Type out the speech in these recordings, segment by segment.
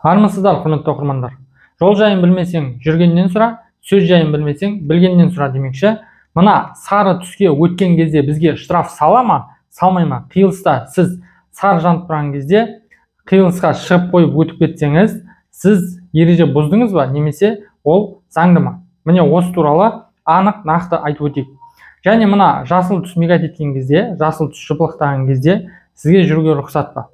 Армысыздар, құрметті оқырмандар. Жол жайын білмесең, жүргеннен сұра, сөз жайын білмесең, білгеннен сұра демекші. Мына сары түске өткен кезде бізге штраф сала ма, салмай ма? Қиылыста сіз сары жанып тұрған кезде қиылысқа шығып қойып өтіп кетсеңіз, сіз ереже бұздыңыз ба, немесе ол заңды ма? Міне осы туралы анық нақты айтып өтейік. Және мына жасыл түс мигать еткен кезде, жасыл түс жыпылықтаған кезде сізге жүруге рұқсат па?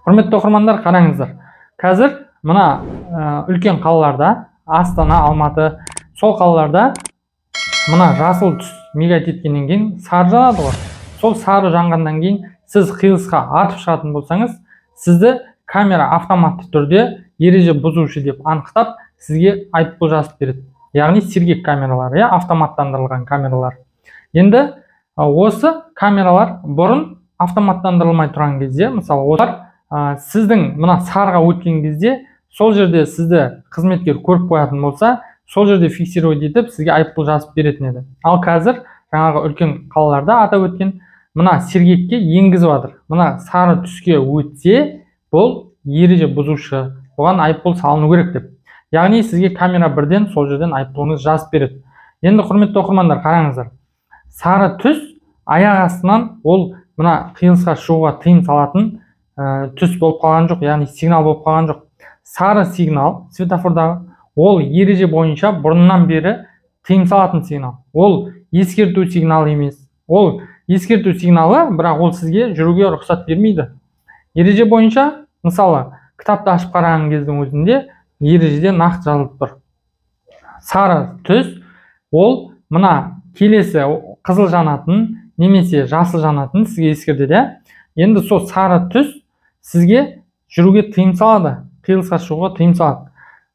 Құрметті оқырмандар, қараңыздар. Қазір мына үлкен қалаларда, Астана, Алматы, сол қалаларда мына жасыл түс мигать еткеннен кейін сары жанады ғой. Сол сары жанғаннан кейін сіз қиылысқа атып шығатын болсаңыз, сізді камера автоматты түрде ереже бұзушы деп анықтап, сізге айыппұл жазып береді. Яғни сергек камералары, автоматтандырылған камералар. Енді осы камералар бұрын автоматтандырылмай тұрған кезде, мысалы, олар сіздің мына сарыға өткен кезде сол жерде сізді қызметкер көріп қоятын болса, сол жерде фиксировать етіп сізге айыппұл жазып беретін еді. Ал қазір жаңағы үлкен қалаларда атап өткен мына сергекке енгізіп жатыр. Мына сары түске өтсе, бұл ереже бұзушы, бұған айыппұл салыну керек деп. Яғни сізге камера бірден сол жерден айыппұлыңызды жазып береді. Енді құрметті оқырмандар, қараңыздар. Сары түс аяқ астынан ол мына қиылысқа шығуға тыйым салатын түс болып қалған жоқ, яғни сигнал болып қалған жоқ. Сары сигнал светофордағы ол ереже бойынша бұрыннан бері тыйым салатын сигнал. Ол ескерту сигналы емес. Ол ескерту сигналы, бірақ ол сізге жүруге рұқсат бермейді. Ереже бойынша, мысалы, кітапты ашып қараған кездің өзінде ережеде нақты жазылып тұр. Сары түс ол мына келесі қызыл жанатын немесе жасыл жанатын сізге ескертеді. Енді сол сары түс сізге жүруге тыйым салады, қиылысқа шығуға тыйым салады.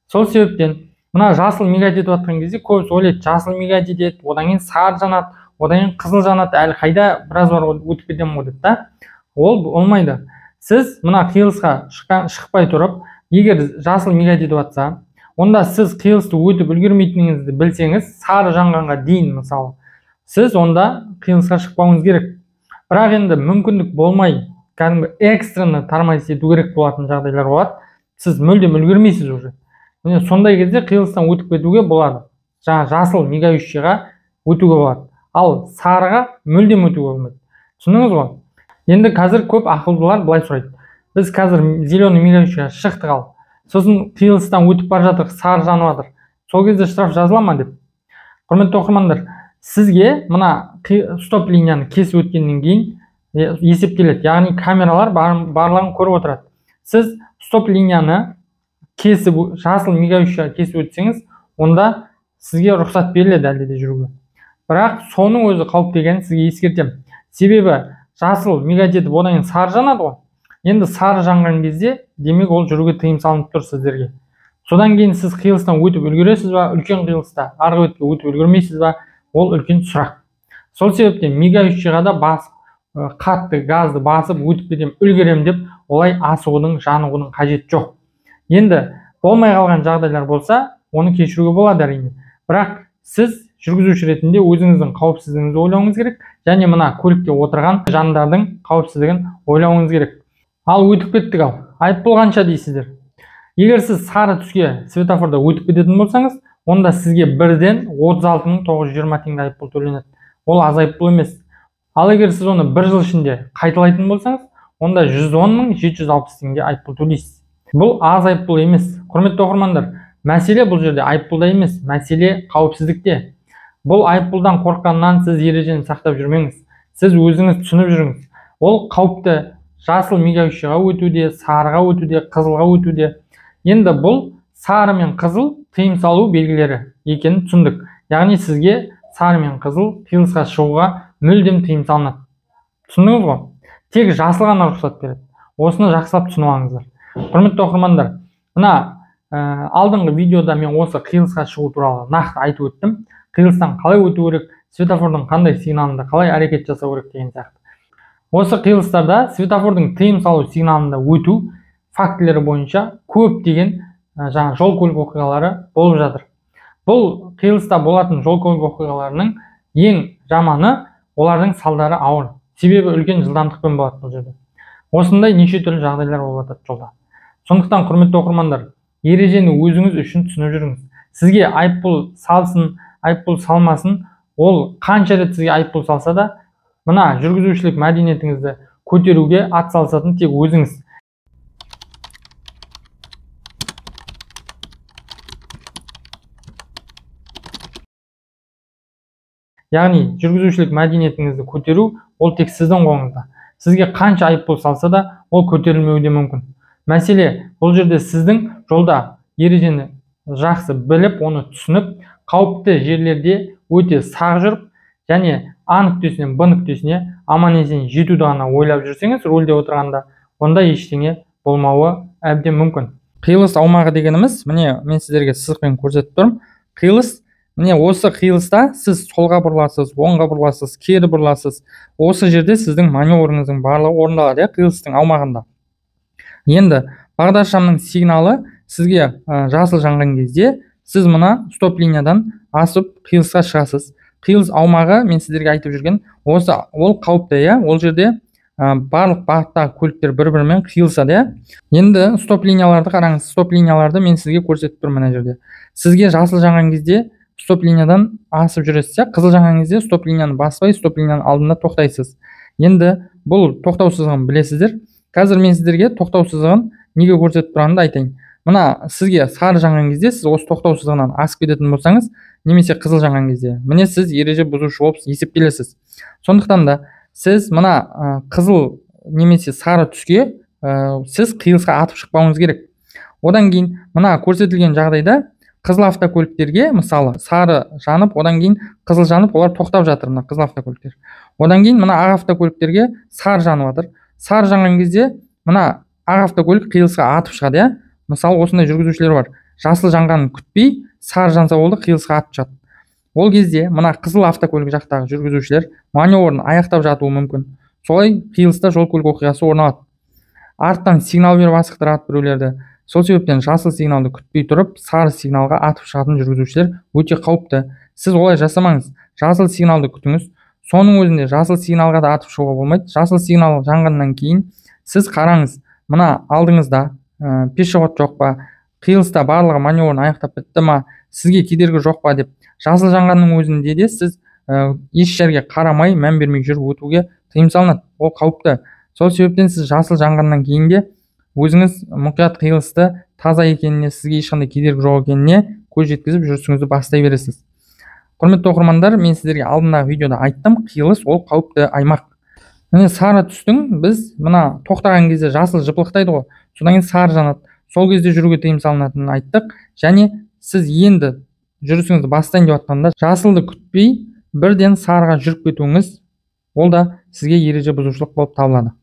Сол себептен мына жасыл мигать етіп жатқан кезде көбісі ойлайды, жасыл мигать етеді, одан кейін сары жанады, одан кейін қызыл жанады, әлі қайда біраз бар өтіп кетемін ғой деп та. Ол болмайды. Сіз мына қиылысқа шықпай тұрып, егер жасыл мигать етіп жатса, онда сіз қиылысты өтіп үлгермейтініңізді білсеңіз, сары жанғанға дейін мысалы, сіз онда қиылысқа шықпауыңыз керек. Бірақ енді мүмкіндік болмай, кәдімгі экстренно тормозить ету керек болатын жағдайлар болады. Сіз мүлдем үлгермейсіз уже. Міне сондай кезде қиылыстан өтіп кетуге болады. Жаңа жасыл мигающийға өтуге болады. Ал сарыға мүлдем өтуге болмайды. Түсіндіңіз ғой? Енді қазір көп ақылдылар былай сұрайды. Біз қазір зеленый мигающийға шықтық ал. Сосын қиылыстан өтіп бара жатырық, сары жанып жатыр. Сол кезде штраф жазыла ма деп. Құрметті оқырмандар, сізге мына стоп линияны кесіп өткеннен кейін есептеледі. Яғни камералар барлығын көріп отырады. Сіз стоп линияны кесіп, жасыл мигающийға кесіп өтсеңіз, онда сізге рұқсат беріледі әлде де жүруге. Бірақ соның өзі қауіпті екенін сізге ескертемін. Себебі жасыл мигать етіп, одан кейін сары жанады ғой. Енді сары жанған кезде, демек ол жүруге тыйым салынып тұр сіздерге. Содан кейін сіз қиылыстан өтіп үлгересіз ба, үлкен қиылыста арғы бетке өтіп үлгермейсіз ба, ол үлкен сұрақ. Сол себептен мигающийға да басып, қатты газды басып өтіп кетемін, үлгерем деп олай асығудың, жанығудың қажеті жоқ. Енді болмай қалған жағдайлар болса, оны кешіруге болады әрине. Бірақ сіз жүргізуші ретінде өзіңіздің қауіпсіздігіңізді ойлауыңыз керек және мына көлікте отырған жандардың қауіпсіздігін ойлауыңыз керек. Ал өтіп кеттік ал. Айыппұл қанша дейсіздер? Егер сіз сары түске светофорда өтіп кететін болсаңыз, онда сізге бірден 36 920 теңге айыппұл төленеді. Ол аз айыппұл емес. Ал егер сіз оны бір жыл ішінде қайталайтын болсаңыз, онда 110 760 теңге айыппұл төлейсіз. Бұл аз айыппұл емес. Құрметті оқырмандар, мәселе бұл жерде айыппұлда емес, мәселе қауіпсіздікте. Бұл айыппұлдан қорыққаннан сіз ережені сақтап жүрмеңіз. Сіз өзіңіз түсініп жүріңіз. Ол қауіпті жасыл мигающийға өтуде, сарыға өтуде, қызылға өтуде. Енді бұл сары мен қызыл тыйым салу белгілері екенін түсіндік. Яғни сізге сары мен қызыл қиылысқа шығуға мүлдем тыйым салынады. Түсіндіңіз ғой? Тек жасыл ғана рұқсат береді. Осыны жақсылап түсініп алыңыздар. Құрметті оқырмандар, мына алдыңғы видеода мен осы қиылысқа шығу туралы нақты айтып өттім. Қиылыстан қалай өту керек, светофордың қандай сигналында қалай әрекет жасау керек деген сияқты. Осы қиылыстарда светофордың тыйым салу сигналында өту фактілері бойынша көптеген жаңа жол көлік оқиғалары болып жатыр. Бұл қиылыста болатын жол көлік оқиғаларының ең жаманы, олардың салдары ауыр. Себебі үлкен жылдамдықпен болады бұл жерде. Осындай неше түрлі жағдайлар болып жатады жолда. Сондықтан, құрметті оқырмандар, ережені өзіңіз үшін түсініп жүріңіз. Сізге айыппұл салсын, айыппұл салмасын, ол қанша рет сізге айыппұл салса да, мына жүргізушілік мәдениетіңізді көтеруге ат салысатын тек өзіңіз. Яғни жүргізушілік мәдениетіңізді көтеру ол тек сіздің қолыңызда. Сізге қанша айыппұл салса да, ол көтерілмеуі де мүмкін. Мәселе бұл жерде сіздің жолда ережені жақсы біліп, оны түсініп, қауіпті жерлерде өте сақ жүріп, және А нүктесінен Б нүктесіне аман есен жетуді ғана ойлап жүрсеңіз, рульде отырғанда, онда ештеңе болмауы әбден мүмкін. Қиылыс аумағы дегеніміз, міне мен сіздерге сызықпен көрсетіп тұрмын. Қиылыс, міне осы қиылыста сіз солға бұрыласыз, оңға бұрыласыз, кері бұрыласыз. Осы жерде сіздің маневріңіздің барлығы орындалады, қиылыстың аумағында. Енді бағдаршамның сигналы сізге жасыл жанған кезде сіз мына стоп линиядан асып қиылысқа шығасыз. Қиылыс аумағы, мен сіздерге айтып жүрген, осы ол қауіпті, иә? Ол жерде барлық бағыттағы көліктер бір-бірімен қиылысады, иә? Енді стоп линияларды қараңыз. Стоп линияларды мен сізге көрсетіп тұрмын мына жерде. Сізге жасыл жанған кезде стоп линиядан асып жүресіз, иә? Қызыл жанған кезде стоп линияны баспай, стоп линияның алдында тоқтайсыз. Енді бұл тоқтау сызығын білесіздер. Қазір мен сіздерге тоқтау сызығын неге көрсетіп тұрғанымды айтайын. Мына сізге сары жанған кезде сіз осы тоқтау сызығынан асып кететін болсаңыз, немесе қызыл жанған кезде, міне сіз ереже бұзушы болып есептелесіз. Сондықтан да сіз мына қызыл немесе сары түске сіз қиылысқа атып шықпауыңыз керек. Одан кейін мына көрсетілген жағдайда қызыл автокөліктерге, мысалы, сары жанып, одан кейін қызыл жанып, олар тоқтап жатыр, мына қызыл автокөліктер. Одан кейін мына ақ автокөліктерге сары жанып жатыр. Сары жанған кезде мына ақ автокөлік қиылысқа атып шығады, иә? Мысалы, осындай жүргізушілер бар. Жасыл жанғанын күтпей, сары жанса болды, қиылысқа атып шығады. Ол кезде мына қызыл автокөлік жақтағы жүргізушілер маневрін аяқтап жатуы мүмкін. Солай қиылыста жол көлік оқиғасы орын алады. Арттан сигнал беріп асықтырады біреулерді. Сол себептен жасыл сигналды күтпей тұрып, сары сигналға атып шығатын жүргізушілер өте қауіпті. Сіз олай жасамаңыз. Жасыл сигналды күтіңіз. Соның өзінде жасыл сигналға да атып шығуға болмайды. Жасыл сигнал жанғаннан кейін сіз қараңыз, мына алдыңызда пешеход жоқ па, қиылыста барлығы маневрін аяқтап бітті ма, сізге кедергі жоқ па деп. Жасыл жанғанның өзінде де сіз еш жерге қарамай, мән бермей жүріп өтуге тыйым салынады. Ол қауіпті. Сол себептен сіз жасыл жанғаннан кейін де өзіңіз мұқият қиылысты таза екеніне, сізге ешқандай кедергі жоқ екеніне көз жеткізіп жүрісіңізді бастай бересіз. Құрметті оқырмандар, мен сіздерге алдындағы видеода айттым, қиылыс ол қауіпті аймақ. Міне сары түстің біз мына тоқтаған кезде жасыл жыпылықтайды ғой, содан кейін сары жанады. Сол кезде жүруге тыйым салынатынын айттық. Және сіз енді жүрісіңізді бастайын деп жатқанда жасылды күтпей бірден сарыға жүріп кетуіңіз, ол да сізге ереже бұзушылық болып табылады.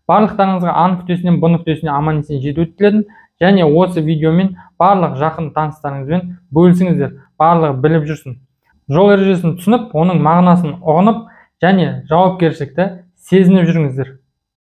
Барлықтарыңызға А нүктесінен Б нүктесіне аман есен жетуді тіледім. Және осы видеомен барлық жақын таныстарыңызбен бөлісіңіздер, барлығы біліп жүрсін. Жол ережесін түсініп, оның мағынасын ұғынып және жауапкершілікті сезініп жүріңіздер.